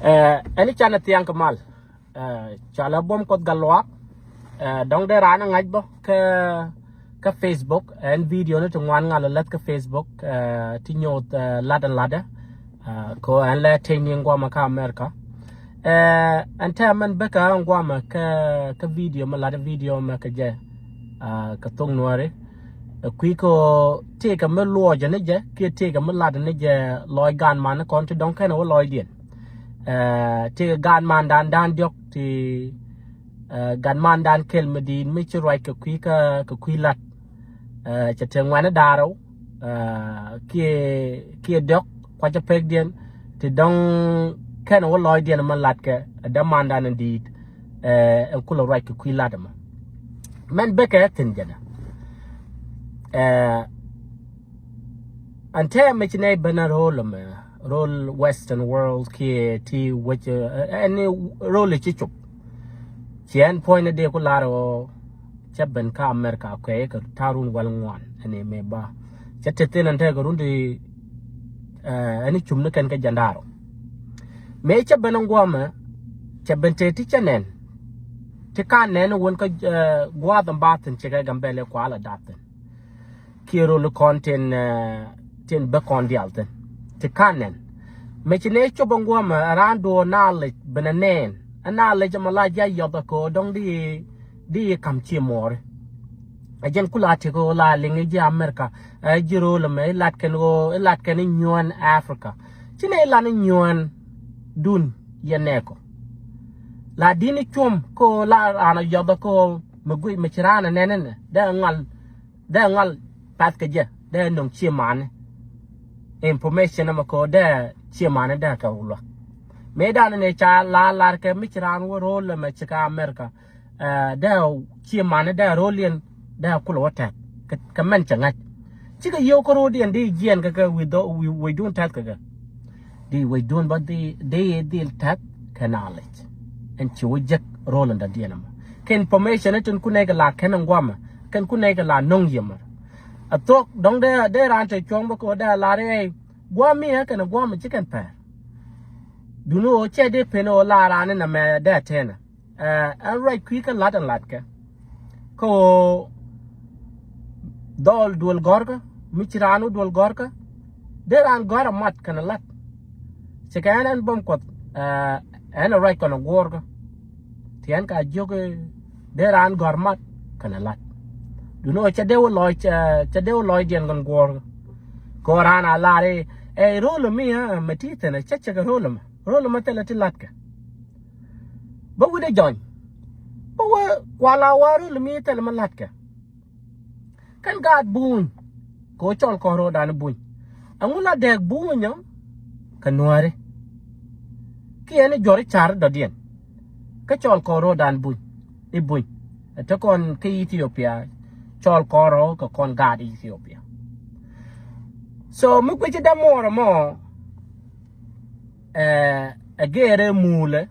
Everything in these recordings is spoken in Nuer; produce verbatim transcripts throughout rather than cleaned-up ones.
Ɛn i̱ canɛ thiaŋ kɛ mal. Cɔalɛ Buɔ̱m Kuɔth Gatluak. Dɔ̱ŋ dee raan ɛ ŋa̱c bä kä kä Facebook. Ɛn video ni ti ŋuan ŋal ɛ läth kä Facebook ti nyoth lat ɛn latdä. Kɛ ɛn lɛ tëëny ni ŋuamɛ kä America. Ɛn tɛmɛn bä kä ŋuamɛ kä kä video mɛ lat video mɛ kä jɛ kä thok Nuääri. Ɛ kui̱ kɛ ɣöö tëëkɛ mi luɔcɛ ni jɛ kiɛ tëëkɛ mi latdɛ ni jɛ lɔc gan man ni kɔn ti dɔ̱ŋ kɛn ɛ wä lɔcdiɛn. Tëëkɛ gan mandan dan diɔ̱k ti gan mandan kɛl mi di̱i̱t mi ci ruac kɛ kui̱ kä kɛ kui̱ lat. Cɛ tëë ŋuɛ̈ni da̱ŋ rɛw kiɛ kiɛ diɔ̱k kuacä pekdiɛn ti dɔ̱ŋ kɛn ɛ wä lɔcdiɛn mi latkɛ ɛ dämandan in di̱i̱t. Ɛn kulɛ ruac kɛ kui̱ lat ɛmɔ. Mɛn bekɛ thi̱n jɛnɛ. Ɛn tɛmɛ ci nɛy ben a ro̱l ɛmɛ ro̱l Western world kiɛ ti wec ɛn ro̱l i̱ ci cop. Ci ɛn puɔ̱ny ni dee ku lar ɣöö cä ben kä America kuɛɛkɛ ta̱run wäl ŋuan ɛn mëë ba cä te thi̱n ɛn tekɛ run ti ɛn i̱ cum ni kɛn kä jɛn da̱ŋ rɛw. Mëë cä ben ɛn guɔmɛ cɛ ben te ti cä nɛn ti ka nɛn wän kä gua̱a̱th ɛn ba thi̱n cikɛ Gambɛlɛ kualɛ dap thi̱n. Kiɛ rol kɔn tin tin bä kɔn dial thin ti kan nɛn. Mɛ ci nɛ cop ɛn guɔmɛ raan duɔɔr knowledge ben ɛ nɛn ɛ knowledge ɛmɔ la ji̱ a yɔth ɛ kɛ ɣöö dɔ̱ŋ di di kam ci muɔɔri. Ɛ jɛn kula ti kɛ ɣöö la liŋ i̱ ji̱ America ɛ ji̱ rol ɛmɛ i̱ lat kɛn ɣöö i̱ lat kɛn i̱ nyuɔ̱ɔ̱n Africa. Ci nɛ i̱ lan i̱ nyuɔ̱ɔ̱n dun yɛ nɛɛkɔ. La di̱n i̱ cuɔ̱m kɛ ɣöö la raan ɛ yɔth ɛ kɛ ɣöö mɛ guic mɛ ci raan ɛ nɛn inɛ dee ŋal dee ŋal path kɛ jɛ dee nöŋ ciɛ mani. Information ɛmɛ kɛ dee ciɛ mani dee kɛ wulɔ. Mëë dan ni ca la lar kɛ mi ci raan wä ro̱l ɛmɛ ci kä America. Dee ciɛ mani dee ro̱l yɛn dee kulɛ wä tɛth kɛ mɛn cɛ ŋa̱c. Cikɛ yio̱w kä ro̱l yɛn di jiɛn kɛ kɛ wi̱i̱ dun tɛth kɛ kɛ. Di wec duun bä di di dhil tɛth kɛ knowledge. Ɛn ci wä jek ro̱l in dɔ̱diɛn ɛmɔ kɛ information i̱ tin kun nɛy kɛ la kɛn in guamɛ kɛn kun nɛy kɛ la no̱ŋ yiëmɛ. A thuɔ̱k dɔ̱ŋ dee dee raan te cuɔ̱ŋ bä kɛ wä dee a lar i̱ guam mi ɛ kɛn guam ci kɛn pɛr. Duni ɣöö cɛ dee pen ɣöö la raan in ɛmɛ dee a tɛnɛ. Ɛn ruac kui̱ kä lat ɛn latkɛ kä ɣöö dhɔl duel gɔ̱rkä mi ci raan wä duel gɔ̱rkä. Dee raan gɔ̱r a mat kɛn a lat. Cikɛ ɛn ɛn bäm kuɔth ɛn a ruac kɔn a guɔ̱ɔ̱rkä. Ti ɛn ka jiök dee raan gɔ̱r mat kɛn a lat. Duni ɣöö cɛ dee wä lɔc cɛ dee wä lɔcdiɛn kɔn guɔ̱ɔ̱rkä. Kɛ ɣöö raan a lar i̱ ɛ ro̱l mi ɛ mɛ ti thin ɛ cä cɛ kɛ ro̱l mɛ ro̱l mɛ thilɛ ti latkɛ. Bä wi̱cdɛ jɔny bä wä kual a wa̱a̱ röl mi thilɛ mi la̱tkɛ. Kɛn gaat buuny kɛ ɣöö cɔl kɔn ro̱o̱dan buuny. Ɛŋu la dɛɛk buuny ɔ kɛ nuääri. Kiɛ ni juɔ̱r i̱ ca̱r i̱ dɔ̱diɛn kä cɔl kɔn ro̱o̱dan buuny i̱ buuny. Ɛ te kɔn kä Ethiopia cɔl kɔn ro̱o̱ kɛ kɔn gaat Ethiopia. So mi guici dämuɔɔr ɛmɔ. Ɛ gɛɛrɛ muulɛ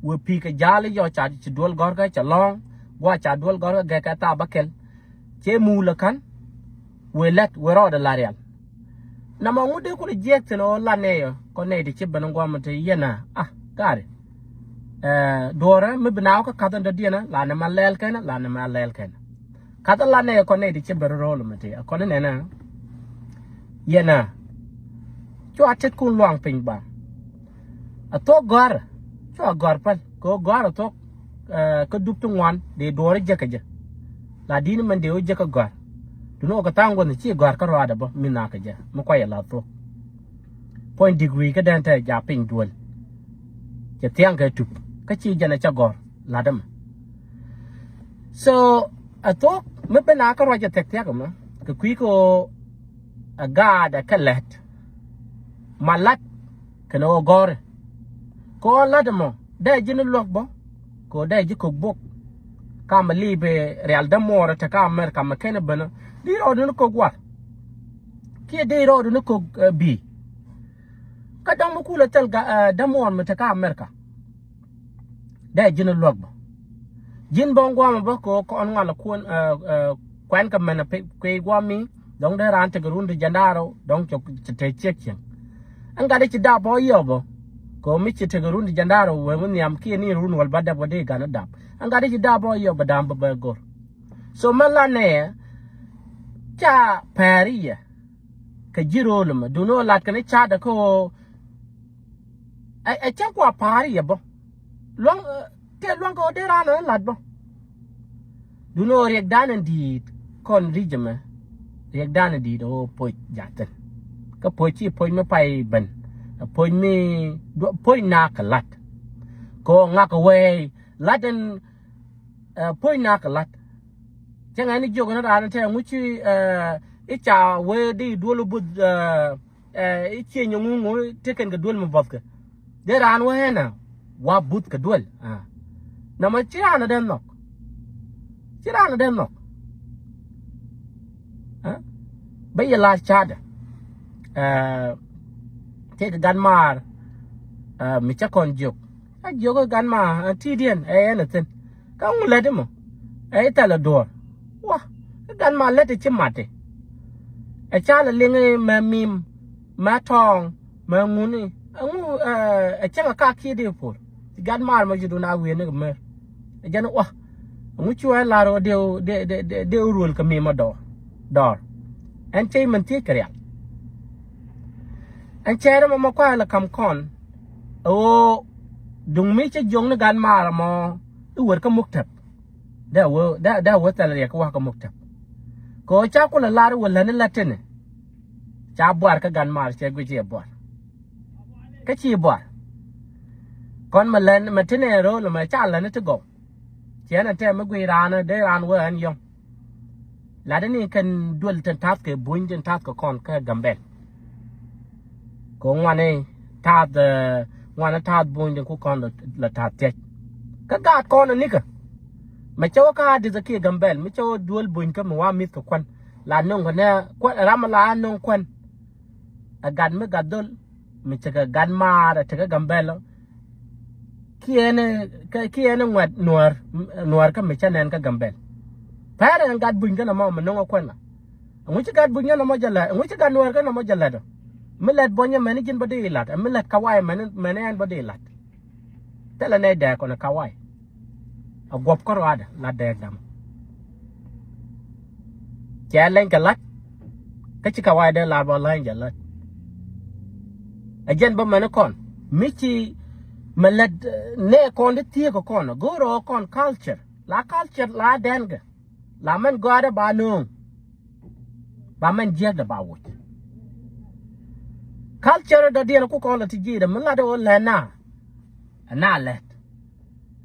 wëë pi̱i̱ kɛ ja̱a̱l i̱ yɔ ca ci duel gɔ̱rkä cɛ lɔ̱ɔ̱ŋ gua̱a̱ ca duel gɔ̱rkä gɛkɛ thaap bä kɛl. Cɛ muulɛ ka̱n wëë lɛt wëë rɔɔdɛ la rial. Namɔ ŋut dee kulɛ jiɛɛk thi̱n ɣöö la nɛy ɔ kɔ nɛy ti ci ben gua̱a̱m ti yɛn a a gaari. Duɔ̱ɔ̱rä mi bi naaw kä ka̱th in dɔ̱diɛn a la nɛ ma lɛɛl kɛn a la nɛ ma lɛɛl kɛn a. Kath ala nɛ kɔn nɛ ti cɛ bɛ rɔ rɔl mɛ ti a kɔn nɛ na. Yɛn a cua tet kun luaŋ piny ba. A thok gɔ̱a̱r cua gɔ̱a̱r päl kɛ ɣöö gɔ̱a̱r a thok. Kä dup ti ŋuan dee duɔɔr jɛ kɛ jɛ. La di̱n mɛn dee wä jɛ kɛ gɔ̱a̱r. Duni wä kɛ tha̱a̱ŋ guɔ̱n ci gɔ̱a̱r kä rɔaadɛ bä mi na kɛ jɛ mi kuayɛ la thok. Puɔ̱ny degree kä dɛn tɛ ja piny duel. Cɛ thia̱ŋ kɛ tup kä ci jɛn a cɛ gɔ̱r lat ɛmɛ. So a thok mi ben a kä ruac a thia̱k thia̱k ɛmɛ kɛ kui̱ kɛ ɣöö a gaat a kɛ lɛt. Ma lat kɛn ɣöö gɔ̱ri kɛ ɣöö lat ɛmɔ dee ji̱n luäk bä. Kɛ ɣöö dee ji̱ kök bok kamɛ li̱i̱ bi rial dämuɔɔr te ka America mɛ kɛn ben di rɔɔdun kök war. Kiɛ di rɔɔdun kök bi. Kä dɔ̱ŋ mi kulɛ thil dämuɔɔr mi te kä America. Dee ji̱n luäk bä ji̱n bä ŋuamɛ bä kɛ ɣöö kɔn ŋualɛ kuɛn kɛ mɛn kui̱ guam mi. Dɔ̱ŋ dee raan tekɛ run ti jɛn da̱ŋ rɛw dɔ̱ŋ cɛ te ciek cieŋ. Ɛn gat i̱ ci dap bä yɔp bä Kɛ ɣöö mi ci tekɛ run ti jɛn da̱a̱r ɛ wee mi nhiam kiɛ ni run wäl ba dap kɛ dee gan ɛ dap. Ɛn gat i̱ ci dap ɔ yɔ bɛ da̱a̱m bɛ bɛ go̱r. So mɛ la nɛ ca pɛɛri yɛ kɛ ji̱ ro̱o̱l ɛmɛ duundɛ ɣöö lat kɛn i̱ ca̱a̱t ɛ kä ɣöö ɛ, ɛ cäŋ kua pa̱a̱ri yɛ bä. Luaŋ, ɛ, tëë luaŋ kɛ ɣöö dee raan ɛ lat bä. Duundɛ ɣöö riɛkdan in di̱i̱t kɔn ri̱c ɛmɛ. Riɛkdan in di̱i̱t ɣöö poc ja̱thin. Kä poc ci poc mi pay ben. Ɛ poc mi duɔ-, poc naak kɛ la̱t. Kɛ ɣöö ŋak kɛ wee la̱t ɛn, ɛ, poc naak kɛ la̱t. Cäŋ ɛn i̱ jiök ɛn raan tɛ ŋuci, ɛ, i̱ ca wee di duol i̱ buth, ɛ, ɛ, i̱ cie nyɛ ŋuŋ ŋuŋ tekɛn kɛ duel mi buɔthkɛ. Dee raan wee ɛn a wa buth kɛ duel. A. Nɔmɔ ci raan a dee nhɔk. Ci raan a dee nhɔk. A. Bä yɛ la̱r ca̱a̱dɛ. Ɛ, tëëkɛ gat maar, ɛ, mi cä kɔn jiök. A jiök ɛ gat maar, ɛ, ti̱i̱diɛn, ɛ, ɛn ɛ thi̱n. Kä ŋu lät imɔ? Ɛ i̱ thɛl ɛ duɔ̱ɔ̱r. Wa, ɛ gat maar lät ɛ ci mat ɛ. Ɛ ca lɛ liŋ i̱ mɛ mim, mɛ tɔ̱ɔ̱ŋ, mɛ ŋuni. Ɛŋu, ɛ, ɛ cäŋ ɛ ka kiɛ dee puɔl. Ci gat maar mɔ ci dun a wi̱i̱ ni kɛ mer. Ɛ jɛn wa. Ɛŋu ci wee lar ɣöö dee, dee, dee, dee, dee ruöl kɛ mim ɔ dɔɔr. Dɔɔr. Ɛn cɛ imɛn thiec kɛ rial. Ɛn cɛ rɛ mɔ mɔ kua̱a̱ lɛ kam kɔn. Ɛ ɣöö duŋ mi cä jiɔ̱ŋ ni gat maar mɔ i̱ wër kä muk tɛp. Dee wee, dee, dee wee thɛl riɛk kä wa̱a̱ kä muk tɛp. Kɛ ɣöö ca kulɛ lar i̱ wä lätni lät tini. Ca buar kä gat maar cɛ guic iɛ buar. Kä ci buar. Kɔn mɛ län mɛ tini ro̱o̱l mɛ ca lätni ti gɔw. Ciɛ ɛn ɛ tɛm mi guic raan dee raan wee ɛn yɔ̱ŋ. Latdä ni kɛn duel tin ta̱th kɛ buny tin ta̱th kɛ kɔn kä Gambɛl. Kɛ ŋuani ta̱th, ɛ, ŋuani ta̱th buny tin ku kɔn lɛ, lɛ ta̱th thiec. Kä gaat kɔn ɛ nikä. Mɛ cä wä kä Adith kiɛ Gambɛl mi cä wä duel buny kä mi wa mi̱th kɛ kuan. La no̱ŋ kɛ nɛ kuan ram la no̱ŋ kuan. Ɛ gat mi gat dhol mi tekɛ gat maar ɛ tekɛ Gambɛl ɔ. Kiɛ ni, kiɛ ni ŋuɛt nuäär, nuäär kä mi cä nɛn kä Gambɛl. Pɛrɛ ɛn gat buny kɛn ɛmɔ mi no̱ŋ ɛ kuɛn ɛ. Ɛŋu ci gat buny kɛn ɛmɔ jɛ lät, ɛŋu ci gat nuäär kɛn ɛmɔ jɛ lät ɔ. Mi lät buɔ̱nyɛ mɛni ji̱n bä di ilat, ɛ mi lät kawaay mɛni, mɛni ɛn bä di ilat. Thilɛ nɛy dɛɛk kɔn ɛ kawaay. A guɔ̱p kä ruaadɛ la dɛɛk dam. Cɛ leny kɛ la̱t. Kä ci kɛ wa̱a̱ dee lar bä läny jɛ la̱t. A jɛn bä mɛn kɔn mi ci mɛ lät, eh, nɛ kɔn di thieek kɔn go̱o̱r ɔ kɔn culture. La culture la dɛn kɛ la mɛn gɔaadɛ ba no̱o̱ŋ. Ba mɛn jiäkdɛ ba woc. Culture dɔ̱diɛn ku kɔn la ti ji̱ dɛ mi lat ɔ lɛn na. Ɛ na lɛt.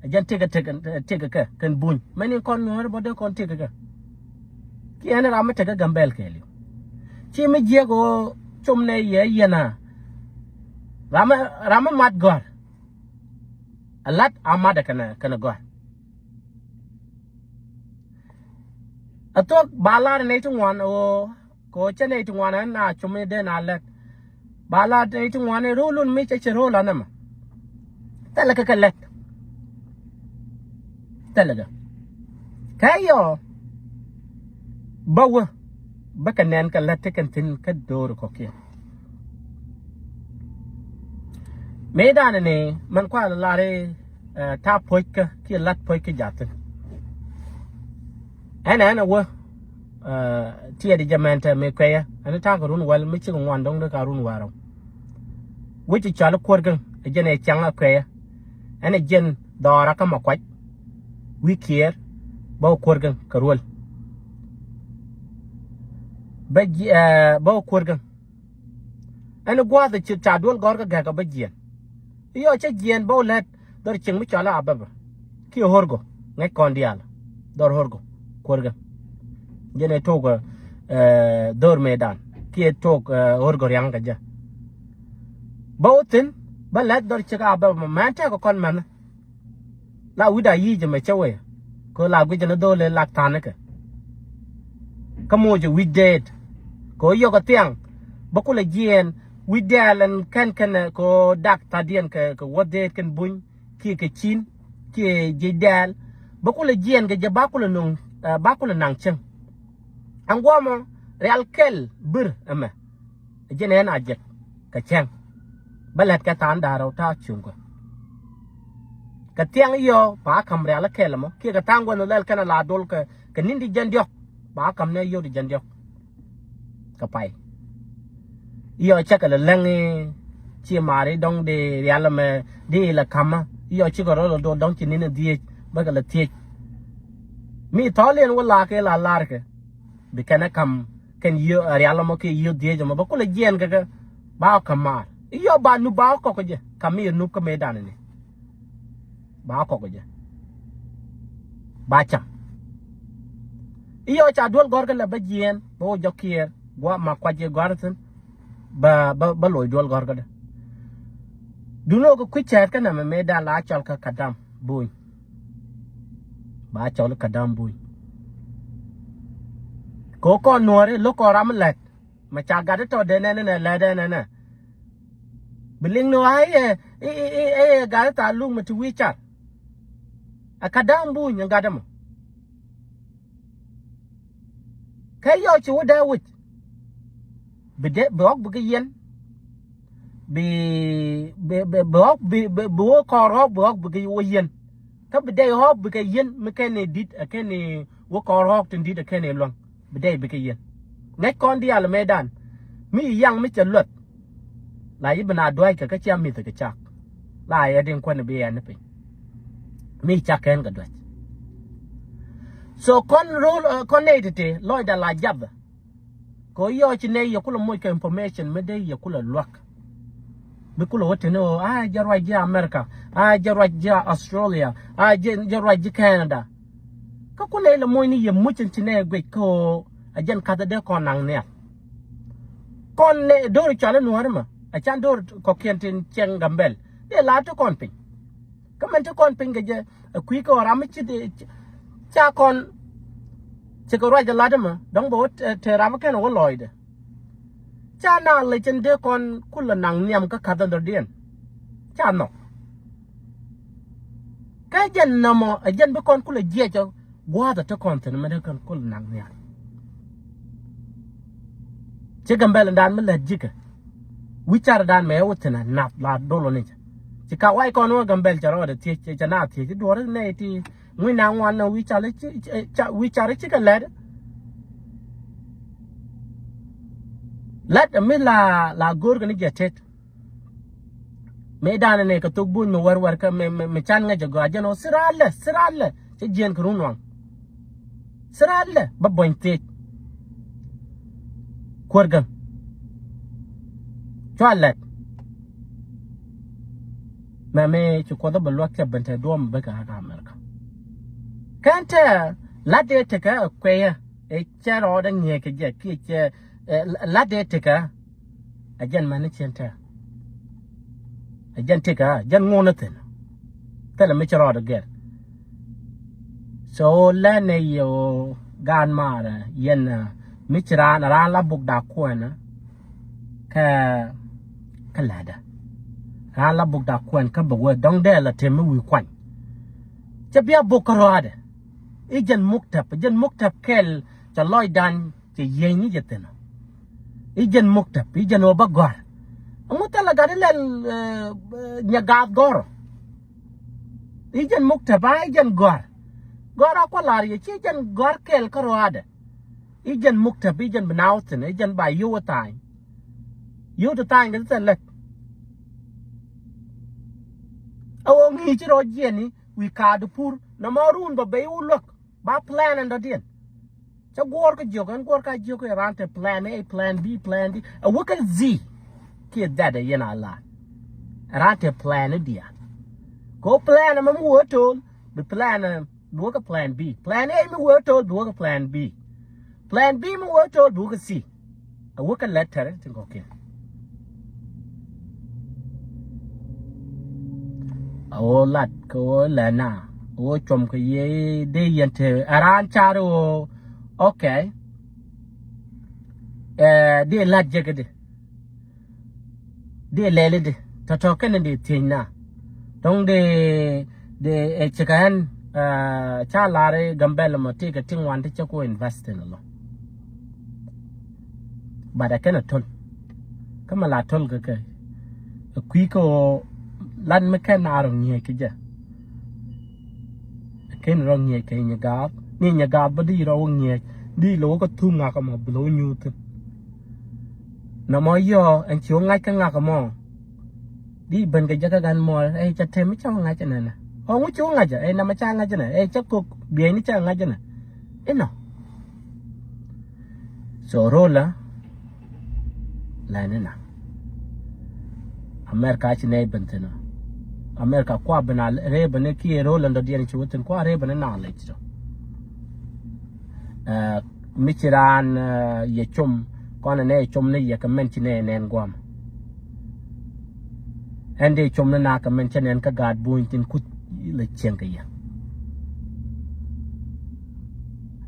Ɛ jɛn tëkɛ tëkɛ tëkɛ kɛ kɛn buny mɛn in kɔn nuɔ̱ɔ̱ri bä dee kɔn tëkɛ kɛ. Kiɛ ɛn ram mi tekɛ Gambɛl kɛɛliw. Ci mi jiɛk ɣöö com nɛ yɛ yɛn a. Ram mi, ram mi mat gɔ̱a̱r. Ɛ lat a mat ɛ kɛnɛ kɛnɛ gɔ̱a̱r. A thuɔ̱k ba lar nɛy ti ŋuan ɣöö kɛ ɣöö cä nɛy ti ŋuan ɛn a com in dee na lɛt. Ba lar nɛy ti ŋuan in ro̱o̱l lun mi cɛ cɛ ro̱o̱l anɛmɛ. Thilɛ kɛ kɛ lɛt. Thilɛ kɛ kɛ yɔ. Bä wä bä kɛ nɛn kɛ lɛt ti kɛn thi̱n kä do̱r kɔ̱kiɛn. Mëëdan ni mɛn kualɛ lar i̱, eh, ta̱a̱ puɔ̱ckä kiɛ la̱t puɔ̱ckä ja̱thin. Ɛn ɛn ɛ wä, eh, tiɛɛdi jɛ mɛn tɛ mi kuɛyä ɛn ta̱a̱ kɛ run wäl mi cikɛ ŋuan do̱ŋ dee ka run wäl rɛw. Wi̱c i̱ cɔal i̱ kuäär gäŋ ɛ jɛn ɛ ciaŋ ɛ kuɛyä. Ɛn ɛ jɛn dhɔra kä ma kuac wi̱i̱ kiɛɛr bä wä kuäär gäŋ kɛ ruäl. Bä jiɛ, eh, bä wä kuäär gäŋ. Ɛn gua̱a̱th ci ca duel gɔ̱r kä gɛ̈k ɛ bä jiɛn. I̱ yɔ cä jiɛn bä wä lät dhɔr cieŋ mi cɔal i̱ Ababa kiɛ Horgo ŋäc kɔn diaal. Dhɔr Horgo kuäär gäŋ. Jɛn ɛ tok, eh, dhɔr mëëdan kiɛ tok, eh, Horgo riaŋ kɛ jɛ. Bä wä thi̱n bä lät dhɔr ciek Ababa mɛn tɛk kɔn mɛn. La wi̱cdɛ a yi̱i̱c ɛmɛ cä wee kɛ ɣöö la guic ɛn dhɔl ëë lak tha̱a̱n ikɛ. Kä moc ɛ wi̱c deet kɛ ɣöö yɔk ɛ thiaŋ bä kulɛ jiɛɛn wi̱c dɛɛl ɛn kɛn kɛn kɛ ɣöö dak tha̱a̱diɛn kɛ, kɛ wä deet kɛn buny kiɛ kɛ ci̱n kiɛ jiec dɛɛl. Bä kulɛ jiɛɛn kɛ jɛ ba kulɛ no̱ŋ, eh, ba kulɛ naŋ cäŋ. Ɛn guɔmɔ rial kɛl bir ɛmɛ. Ɛ jɛn ɛn a jek kɛ cäŋ. Bä lät kɛ tha̱a̱ŋ da̱ŋ rɛw ta̱a̱ cuŋ kɛ. Kɛ thiaŋ i̱ yɔ ba ka̱m rial kɛl ɛmɔ kiɛ kɛ tha̱a̱ŋ gua̱n lɛl kɛn a la dol kɛ kɛ ni̱n ti jiɛn diɔ̱k. Ba ka̱m ni a yio̱w ti jiɛn diɔ̱k kɛ pay. I̱ yɔ cɛ kɛ lɛ läŋ i̱ ci maari dɔ̱ŋ di rial ɛmɛ di ilɛ ka̱mä. I̱ yɔ cikɛ rɔ lɛ dol dɔ̱ŋ ci ni̱n a dhieec bä kɛ lɛ thiec. Mi thɔɔl yɛn wä la kɛ la lar kɛ bi kɛn ɛ ka̱m kɛn yio̱w rial ɛmɔ kiɛ yio̱w dhieec ɛmɔ bä kulɛ jiɛɛn kɛ kɛ. Ba ɔ ka̱m maar i̱ yɔ ba nup ba ɔ kɔk kɛ jɛ ka̱m mi yɛ nup kä mëëdan ni. Ba kɔk jɛ ba cam. I̱ yɔ ca duel gɔ̱rkä lɛ bä jiɛɛn bä wä jɔk kiɛɛr gua̱a̱ ma kuac jɛ gɔ̱a̱r thi̱n. Bä bä bä loc duel gɔ̱rkä dä. Duŋni wä kɛ kui̱ cɛɛt kä nɛmɛ mëëdan la cɔl kä Kadam Buny. Ba cɔl Kadam Buny. Kɛ wä kɔn nuɔ̱ɔ̱ri lo̱k kɔn ram mi lɛt. Mɛ ca gat itɔ dee nɛnɛ nɛ lɛ dee nɛnɛ. Bi liŋ ni wa iɛ iɛ gat itɔ luk mɛ ti wi̱i̱ car. Ɛ Kadam Buny ɛ gat ɛmɔ. Kɛ yɔc ci wä dee wi̱c. Bi dee bi ɣɔk bi kɛ yɛn. Bi bi bi bi ɣɔk bi bi bi wä kɔɔr ɣɔk bi ɣɔk bi kɛ wä yɛn. Kä bi dee ɣɔk bi kɛ yɛn mi kɛn i̱ di̱t ɛ kɛn i̱ wä kɔɔr ɣɔk tin di̱t ɛ kɛn i̱ luäŋ. Bi dee bi kɛ yɛn. Ŋäc kɔn diaal mëëdan mi yaŋ mi cɛ luäth. La yi bi na dua̱ckɛ kä cia mi̱th kɛ cak. La yɛ din kuäni bi yɛn ni piny. Mi cak kɛn kɛ duäc. So kɔn rol kɔn nɛy tete lɔcda la jath. Kɛ ɣöö yɔc ci nɛy yɛ kulɛ moc kɛ information mi dee yɛ kulɛ luäk. Bi kulɛ wä teni ɣöö a jɛ ruac ji̱ America, a jɛ ruac ji̱ Australia, a jɛ jɛ ruac ji̱ Canada. Kä kulɛ ilɛ moc ni yɛ muc in ci nɛy guic kä ɣöö a jɛn ka̱thä dee kɔn naŋ nhial. Kɔn nɛ do̱r cɔal i̱ nuääri mɛ a can do̱r kɔ̱kiɛn tin cieŋ Gambɛl dee la ti kɔn piny. Kä mɛn ti kɔn piny kɛ jɛ ɛ kui̱ kɛ ɣöö ram mi ci dee ca kɔn. Cikɛ ruac ɛ lat ɛmɛ dɔ̱ŋ bɛ wä te ram kɛn wä lɔɔcdɛ. Ca na lec in dee kɔn kulɛ naŋ nhiam kä ka̱th in dɔ̱diɛn. Ca nhɔk. Kä jɛn nɔmɔ ɛ jɛn bi kɔn kulɛ jiɛc ɔ gua̱a̱th ɛ ti kɔn thi̱n mɛ dee kɔn kulɛ naŋ nhiam. Ci Gambɛl in daan mi lät ji̱kɛ. Wi̱c car in daan mɛ ɛ wä thi̱n ɛ nath la dol ɔ ni cɛ. Ci ka wac kɔn wä Gambɛl cɛ rɔɔdɛ thiec cɛ na thiec ci duɔ̱ɔ̱r in nɛy ti. Ŋui̱c na ŋuan nɔ wi̱i̱ car i̱ ci, ca, wi̱i̱ car i̱ cikɛ lɛt. Lɛt mi la, la go̱o̱rkɛ ni jɛ tet. Mëëdan ni kɛ thok buny mi wɛr wɛr kä mi, mi, mi can ŋäc ɛ gɔaa jɛn ɔ thil raan lɛ, thil raan lɛ. Cä jiɛn kɛ run waŋ. Thil raan lɛ bä buɔ̱ny thiec. Kuäär gäŋ. Cua lɛt. Mɛmi ci Kuoth bɛ luäk cɛ ben te duɔ̱ɔ̱m bikɛ kä America. Kɛn te lat dee tekɛ ɛ kueyä ɛ cɛ rɔɔdɛ ŋi̱eec kɛ jɛ kiɛ cɛ ɛ lat dee tekɛ. Ɛ jɛn mɛni cien te ɛ jɛn tekɛ ɛ jɛn ŋuɔ̱n ɛ thi̱n. Thilɛ mi ci rɔɔdɛ gɛr. So lɛnɛ yɛ ɣöö gaan maarɛ yɛn mi ci raan raan la buk dak kuɛn kä kä lätdä. Raan la buk dak kuɛn kä bɛ wee dɔ̱ŋ dee la tëë mi wi̱i̱ kuany. Cɛ bia buk kä rɔaadɛ i̱ jɛn muktäp i̱ jɛn muktäp kɛl. Cɛ lɔcdan cɛ yieny ni jɛ thi̱n. I̱ jɛn muktäp i̱ jɛn ɣöö bä gɔ̱a̱r. Ɛŋu thilɛ gat i̱ lɛl nyɛ gaath gɔ̱rɔ. I̱ jɛn muktäp a i̱ jɛn gɔ̱a̱r. Gɔ̱a̱r a kua̱ la̱r yɛ ci i̱ jɛn gɔ̱a̱r kɛl kä rɔaadɛ. I̱ jɛn muktäp i̱ jɛn bi naath thi̱n i̱ jɛn ba yio̱w ɛ tha̱a̱ny. Yio̱w ti tha̱a̱ny kɛ ti thil lät. Ɛ ɣöö ŋi̱i̱c ci rɔ jiɛni wi̱i̱ kaat di pur nɔmɔ ruun bä ben i̱ wä luäk ba plan ɛn dɔ̱diɛn. Cä guɔ̱ɔ̱r kä jiök ɛn guɔ̱ɔ̱r ka jiök ɛ raan te plan A, plan B, plan D. Ɛ wä kä Z kiɛ Z ɛ yɛn a la. Ɛ raan te plan i̱ diaal. Kɛ ɣöö plan ɛmɛ mi wee to̱o̱l bi plan ɛ bi wä kä plan B. Plan A mi wee to̱o̱l bi wä kä plan B. Plan B mi wee to̱o̱l bi wä kä C. A wä kä lɛt tɛrɛ tin kɔ̱kiɛn. A wä lat kɛ wä lɛt na a wä cuɔm kɛ yɛ dee yɛn te a raan car wä. Okay. Ɛ dee lat jɛ kɛ dee. Dee lɛli di tɔ̱tɔ̱ kɛn dee thiec na. Dɔ̱ŋ dee dee ɛ cikɛ ɛn ca lar i̱ Gambɛl mɔ ti kɛ ti ŋuan ti cɛ ku invest in lɔ. But ɛ kɛn ɛ to̱l kä mɛ la to̱l kɛ kɛ. Kui̱ kä ɣöö lat mi kɛn a rɔ ŋi̱eec kɛ jɛ. Kɛn rɔ ŋi̱eec kɛ Nyagath ni Nyagath bä di rɔ wä ŋi̱eec di lɛ wä kä thum ŋak ɛmɔ bi lɛ wä nyuuth thi̱n. Nɔmɔ yɔ ɛn ci wä ŋa̱c kä ŋak ɛmɔ. Di ben kɛ jɛ kä gan mɔɔl ɛ ca tɛm mi ca wä ŋa̱c ɛnɛnɛ ɔ ŋu ci wä ŋa̱c ɛ nɛmɛ ca ŋa̱c ɛnɛ ɛ ca kok biɛyni ca ŋa̱c ɛnɛ. Inɔ. So rola lɛni na America ci nɛy ben thin. America kua ben a ree ben kiɛ rola dɔ diɛn ci wä thin kua ree ben na lec tɔ. Mi ci raan yɛ com kɔn anɛ yɛ com ni yɛ kɛ mɛn ci nɛ yɛ nɛn guam. Ɛn dee com ni na kɛ mɛn cɛ nɛn kä gaat buny thin kuth lɛ cieŋ kɛ yɛ.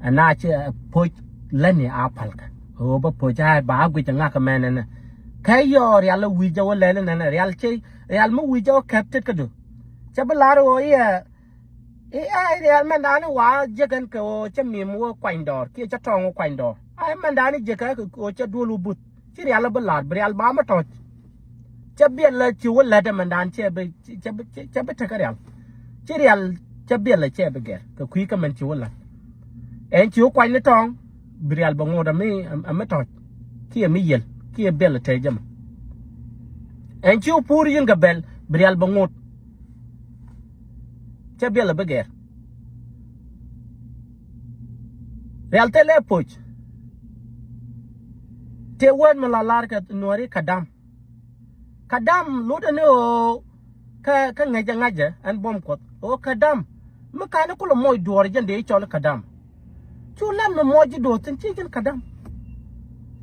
Ɛn na ci poc lɛni a palkɛ ɣöö bä poc a ba a guic a ŋakä mɛn ɛnɛ. Kɛ yɔɔ rial a wi̱c a wä lɛl ɛnɛnɛ rial ci rial mi wi̱c a wä kɛp tet kä du. Cɛ bi lar ɣöö iɛ iɛ rial mɛn daani wa jiäk ɛn kɛ ɣöö cɛ mim wä kuany dɔɔr kiɛ cɛ tɔɔŋ wä kuany dɔɔr. Ai mɛn daani jiäk kɛ ɣöö cɛ duɔl wä buth ci rial a bi lar bi rial ba mi tɔc. Cɛ biɛl a ci wä lät ɛmɛn daan cɛ bi cɛ bi cɛ bi tekä rial. Ci rial cɛ biɛl a cɛ bi gɛr kɛ kui̱ kä mɛn ci wä lät. Ɛn ci wä kuany ni tɔɔŋ bi rial bɛ ŋot ami ami tɔc kiɛ mi yiel kiɛ biɛl a tɛc jɛ mɛ. Ɛn ci wä puur yin kɛ bɛl bi rial bɛ ŋot. Cɛ biɛl a bi gɛr. Rial thilɛ poc. Tëë wään mi la lar kɛ nuɔri kɛ dam. Kɛ dam lotdɛ ni ɣöö kä kä ŋäcä ŋäcä ɛn buɔ̱m kuɔth ɣöö kɛ dam. Mi kani kulɛ moc duɔɔr jɛn dee cɔl kɛ dam. Cu lat mi muɔc ji̱ do̱o̱th thi̱n ci ji̱n kä dam.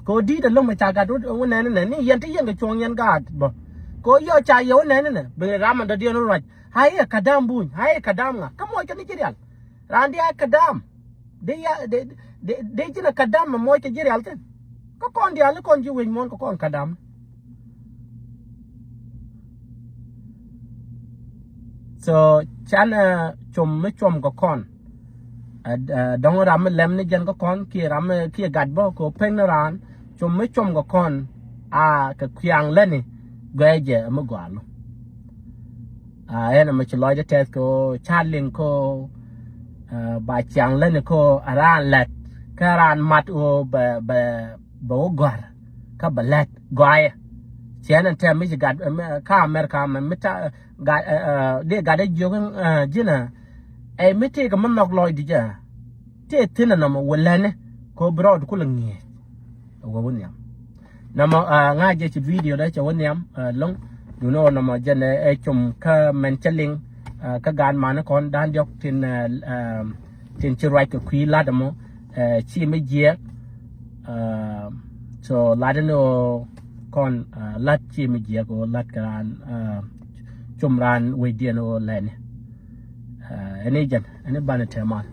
Kɛ ɣöö di̱i̱t ɛlɔ̱ŋ mi ca gat wä nɛn nɛ ni yɛn ti yɛn kɛ cuɔ̱ŋ yɛn gaat bä. Kɛ ɣöö yɔc ca yɛ wä nɛn nɛ bi ram ɛn dɔ̱diɛn wä ruac. Ha̱ i̱ ɛ kä dam buny ha̱ i̱ ɛ kä dam ŋa kä muɔc kɛ ni ji̱ rial. Raan diaal kä dam. Dee ya dee dee ji̱n ɛ kä dam mi muɔc kɛ ji̱ rial thi̱n. Kä kɔn diaal ni kɔn ji̱ wec muɔ̱ɔ̱n kɛ kɔn kä dam. So canɛ com mi com kɛ kɔn. Dɔ̱ŋ ram mi lɛm ni jɛn kä kɔn kiɛ ram mi kiɛ gat bä kɛ pek ni raan com mi com kɛ kɔn. A kɛ kuiaŋ läni guɛcɛ mi gɔaa lɔ. Ɛn ɛmɛ ci lɔcdä tɛth kɛ ɣöö ca liŋ kɛ ɣöö ba ciaŋ läni kɛ ɣöö a raan lät kä raan mat ɣöö bɛ bɛ bɛ wä gɔ̱a̱r kä bɛ lät gɔaaɛ. Ciɛn ɛn tɛm mi ci gat kä America mɛ mi ta gat dee gat ɛ jiök ji̱n ɛ ɛ mi tëëkɛ mi nhɔk lɔcdi jɛ. Tëë thi̱n ɛnɔmɔ wä läni kɛ ɣöö bi rɔɔd kulɛ ŋi̱eec. Ɛ wä wä nhiam. Nɔmɔ ŋa̱c jɛ ci video dɛ cɛ wä nhiam lo̱ŋ. Duni ɣöö nɔmɔ jɛn ɛ com kä mɛn cä liŋ kä gaan mani kɔn da̱a̱n diɔ̱k tin tin ci ruac kɛ kui̱ la̱t ɛmɔ. Ci mi jiɛɛk. So la̱t ɛn ɣöö kɔn la̱t ci mi jiɛɛk ɣöö la̱t kɛ raan com raan wecdiɛn ɣöö lɛni. Ɛn i̱ jɛn ɛn i̱ banɛ tɛmal.